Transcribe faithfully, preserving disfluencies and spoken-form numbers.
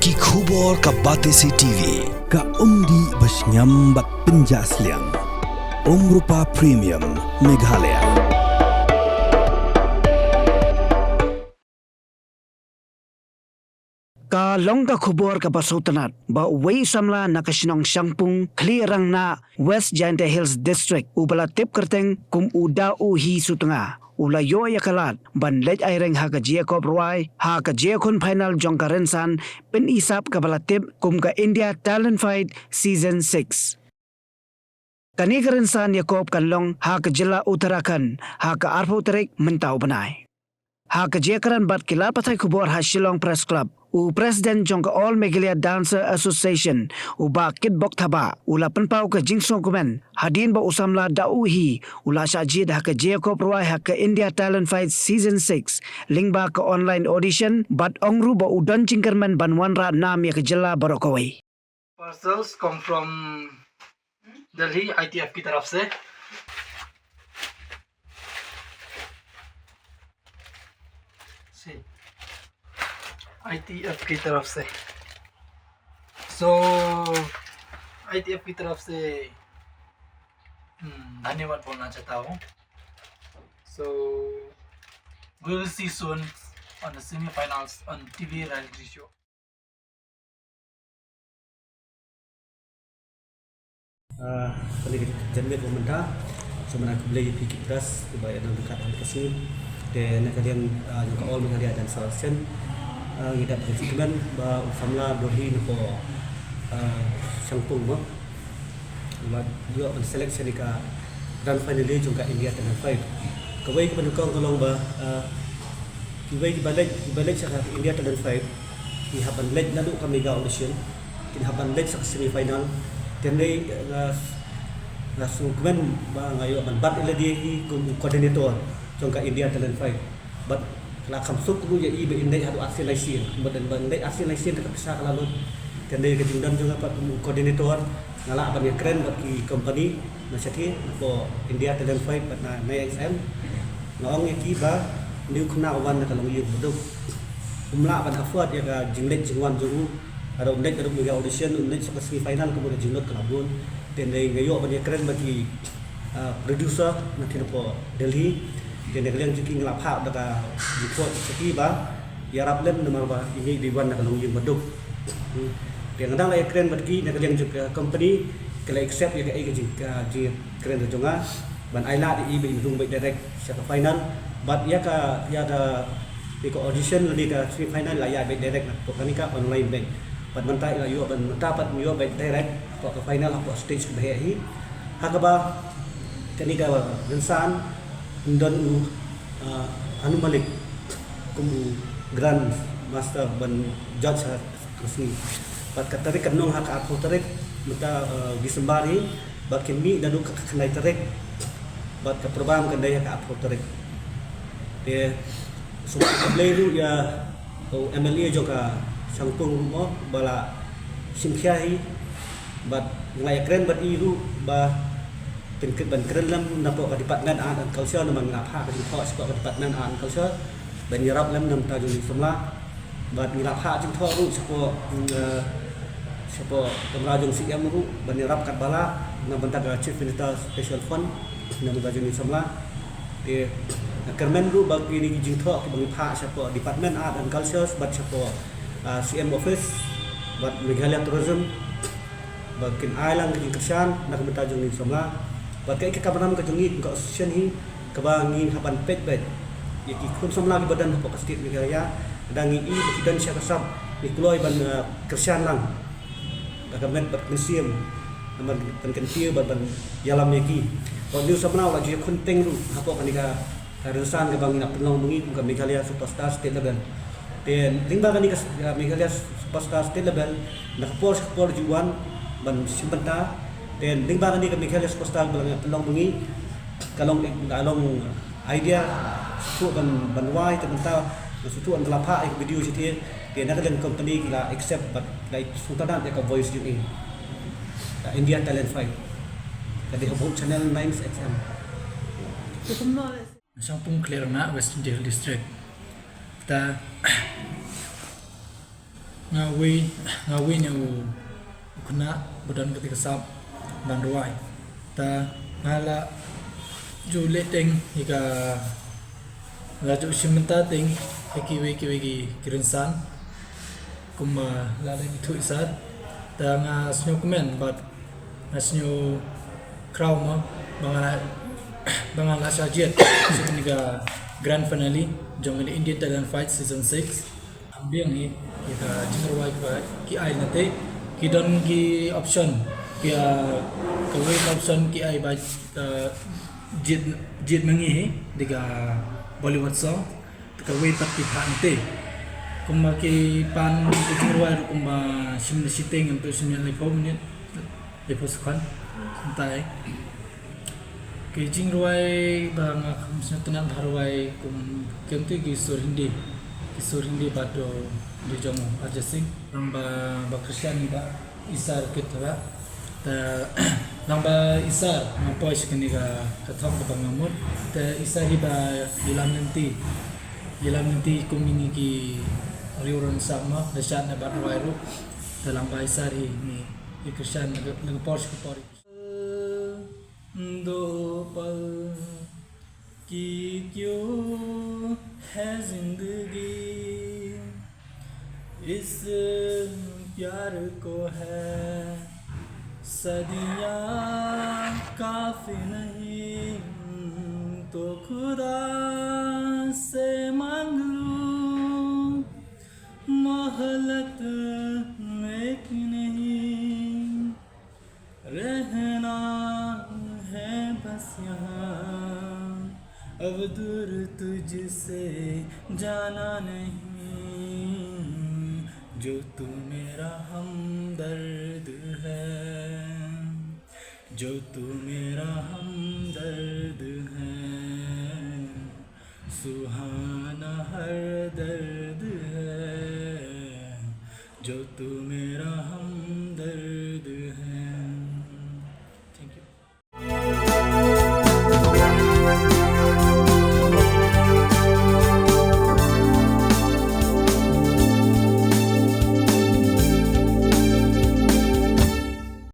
Ki khubor ka Batesi T V, ka umdih ba shngiam bad pynjah sliang. Umrupa Premium, Meghalaya. Ka long ka khubor kaba sngewtynnat ba uwei u samla na ka shnong Shangpung, Khlieh Rangnah, West Jaintia Hills District, uba la tip kyrteng kum u Da U Hi Sutnga, u la ïoh ïa ka lad ban leit aireng ha ka jingïakob rwai ha ka jingïakhun final jong ka rynsan pynisap kaba la tip kum ka India Talent Fight Season six. Kane ka rynsan ïakob kan long ha ka jylla Uttarakhand ha ka arphew tarik mynta u bnai. Ha ka jingïakren bad ki lad pathai khubor ha Shillong Press Club, u President jong ka All Meghalaya Dancer Association, u Bah Kitbok Thabah, u la pynpaw ka jingsngewkmen hadien ba u samla Da U Hi u la shah jied ha ka jingïakob rwai ha ka India Talent Fight Season six lyngba ka online audition, bad ong ruh ba u don jingkyrmen ban wanrah nam ïa ka jylla baroh kawei. Parcels come from Delhi, I T F की तरफ से। See, I T F की तरफ से। So, I T F की तरफ से, हम्म, धन्यवाद बोलना चाहता हूँ। So, we will see soon on the semifinals on T V reality show. Ah, kane ka janmiet ba mynta, sngewbha khublei ïa phi ki press, kiba ïa nang ryngkat ha ka sngi. Te na ka liang, ah, jong ka All Meghalaya Dancer Association, ah, ngi dap ka jingkmen ba u samla Da U Hi na ka, ah, Shangpung mo. Ba ïoh ban select sha kane ka grand finale jong ka India Talent Fight. Kawei kaba nyngkong ka long ba, ah, kiwei kiba leit, kiba leit sha ka India Talent Fight, ki hap ban leit naduh ka mega audition, kin hap ban leit sha ka semi final. Te hynrei, ah, nga sngewkmen ba nga ïoh ban bat ïa lade hi kum u coordinator jong ka India Talent Fight. Bad la kham suk ruh ïa i ba in leit haduh arsien laisien. Bad ban leit arsien laisien te ka pisa ka la lut. Te hynrei ka jingdon jong nga pat kum u coordinator, nga lah ban ïakren bad ki company na shathie, na ka India Talent Fight bad na Nai X M. Nga ong ïa ki ba une u khynnah u wan na ka longïing baduk. Um lah ban afford ïa ka jingleit jingwan jong u. Lada um leit, lada um leit ka audition, um leit sha ka semi final, ka mut ka jinglut ka la bun. Te hynrei nga ïoh ban ïakren bad ki ah, producer na ki hapoh Delhi. Te na ka liang jong ki nga la phah da ka report sha ki ba ïarap lem namar ba i mih dei wan na ka longïing baduk. Hmm. Te nga dang la ïakren bad ki na ka liang jong ka company, ki la accept ïa kaei ka jing, ka jingkren ka jong nga ban ai lad ïa i ba in rung beit direct sha ka final. Bad ïa ka, ïa ka, ïa ka audition lane ka semi final la ïaid beit direct na ka, kane ka online beit. Bad mynta i la ïoh ban, mynta pat ïoh beit direct hapoh ka final hapoh stage kaba heh hi. Ha kaba kane ka rynsan don u, ah, Anu Malik kum u Grand Master ban judge ha ka sngi. Bad ka tarik kan long ha ka arphew tarik mynta, ah, December hi, bad kin mih naduh ka khyndai tarik, bad ka program kan dei ha ka arphew tarik. Te sngewbha khublei ruh ïa u M L A jong ka Shangpung ruh mo ba la shim khia hi. Bad nga la ïakren bad i ruh ba phin kren, ban kren lem napoh ka Department Art and Culture namar nga la phah ka jingthoh shapoh ka Department Art and Culture ban ïarap lem na bynta jong i samla. Bad ngi la phah jingthoh ruh shapoh, mm, eh, shapoh kamra jong C M ruh ban ïarap katba lah na bynta ka Chief Minister Special Fund na bynta jong i samla. Te nga kyrmen ruh ba kine ki jingthoh kiba ngi phah shapoh Department Art and Culture bad shapoh, ah, C M Office bad Meghalaya Tourism ba kin ai lang ka jingkyrshan na ka bynta jong ngi samla. Bad kaei ka kamram ka jong ngi kum ka association hi kaba ngi hap ban peit beit ïa ki khun samla kiba don hapoh ka state Meghalaya. Lada ngi i ba ki don sha ka sap, ngi kloi ban, eh, kyrshan lang da ka met bad ka mynsiem, ban, ban kyntiew bad ban ïalam ïa ki. Bad une u samla u la ju ïakhun teng ruh hapoh kane ka ka rynsan kaba ngi la pynlong ma ngi kum ka Meghalaya Superstar State Level. Te lyngba kane ka, ah, Meghalaya Superstar State Level, na ka por sha ka por ju wan ban shim bynta. Te lyngba kane ka Meghalaya Superstar ba la pynlong ma ngi, ka long, ka long idea shuh ban, ban wai, te mynta shuh ban la phah ïa ka video shathie. Te na ka liang company ki la accept bad ki la sngewtynnat ïa ka voice jong i. Ka India Talent Fight ka dei hapoh channel Nine X M. Shangpung Khlieh Rangnah, West Jaintia Hills District. Ta Nga wei, nga wei ne u khynnah ba don kata ka sap ban rwai. Ta nga la ju leh teng ïa ka, la ju shim bynta teng ïa kiwei kiwei ki, ki rynsan. Kumba la dang ithuh isar. Ta nga sngewkmen bad nga sngewkhraw mo ba nga la, ba nga la shah jied sha kane ka grand finale jong kane Indian Talent Fight Season six. Biang hi ïa ka jingrwai ba ki ai na te, ki don ki option, ki, ah, kawei ka option ki ai ba, ah, jied, jied ma ngi hi da ka Bollywood song. Kawei pat ki pan te. Kumba ki pan ki jingrwai ruh kumba shim da shiteng em tu shim da laiphew minit, laiphew second. Kumta. Ki jingrwai ba nga kham sngewtynnat ba rwai kum kem tu ki sur Hindi. Ki sur Hindi bad do, do jong Arijit Singh. Lang ba, ba Krishan ni ba Isar kit ba. Te lang ba Isar nga poi sha kane ka, ka thong kaba nga mut. Te Isar hi ba ïalam lynti. Ïalam lynti kum ini ki riew rynsan mo, da shad na bad rwai ruh. Te lang ba Isar hi ni, i Krishan na ka, na ka por sha ka por. दो पल की क्यों है जिंदगी, इस प्यार को है सदियां काफी नहीं, तो खुदा से मांग लूं मोहलत एक नहीं। रहना है बस यहाँ, अब दूर तुझसे जाना नहीं। जो तू मेरा हमदर्द है, जो तू मेरा हमदर्द है, सुहाना हर दर्द है। जो तू